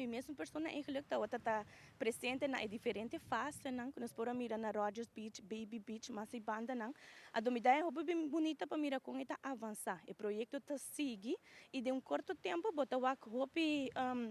Mi mesun persona eigenlijk tabata ta presente na e diferente fasenan ku nos por a mira na Rogers Beach, Baby Beach, mas e bandanan. Anto mi ta hopi bunita pa mira kon e ta avansá. E proyekto ta sigui i den un korto tempu bo ta wak hopi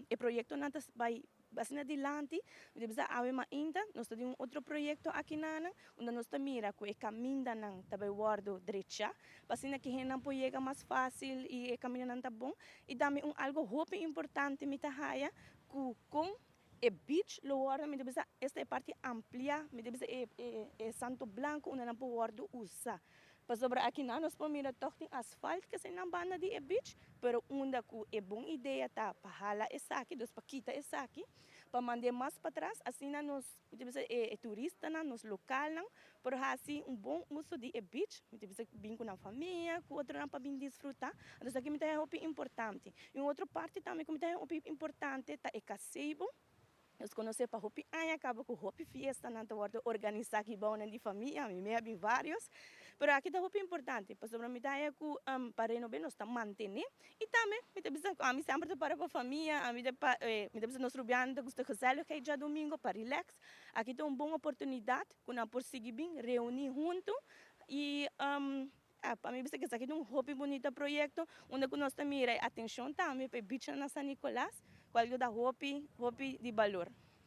e proyektonan ta bai asina dilanti. Mi ta bisa awe mainta nos ta den un otro proyekto akinan unda nos ta mira ku e kamindanan ta bai wòrdu drechá pa asina ku hendenan por yega mas fásil i e kamindanan ta bon. I tambe un algu hopi importante mi ta haya ku kon e beach lo wòrdu, mi ta bisa esta e parti amplia, mi ta bisa e santo blanku unda nan por wòrdu usa. Pasobra akinan nos por mira tòg tin asfalt ku esei nan banda di e beach, pero unda ku e bon idea ta pa hala esaki, dus pa kita esaki, pa mand'é mas patras, asina nos, mi ta bisa e turistanan, nos lokalnan por hasi un bon uso di e beach, mi ta bisa bin ku nan famia, ku otronan pa bin disfrutá. Anto esaki mi ta haña hopi importante. I un otro parti tambe ku mi ta haña hopi importante ta e kaseibo. Nos konosé pa hopi aña kaba ku hopi fiestanan ta wòrdu organisá aki bounan di famia, mi mei a bin vários. Pero aki ta hopi importante pasobra mi ta haña ku pa renob'é nos ta mantené i tambe mi ta bisa ku ami semper ta para pa famia, ami ta pa mi ta bisa nos rubianan ta gusta gezelligheid djadumingu pa relax. Aki ta un bon oportunidat ku nan por sigui bin reuní huntu i pa mi bisa ku esaki ta un hopi bunita proyekto unda ku nos ta mira e atenshon tambe pa e bichnan na San Nicolas, kual ku ta hopi, hopi di balor.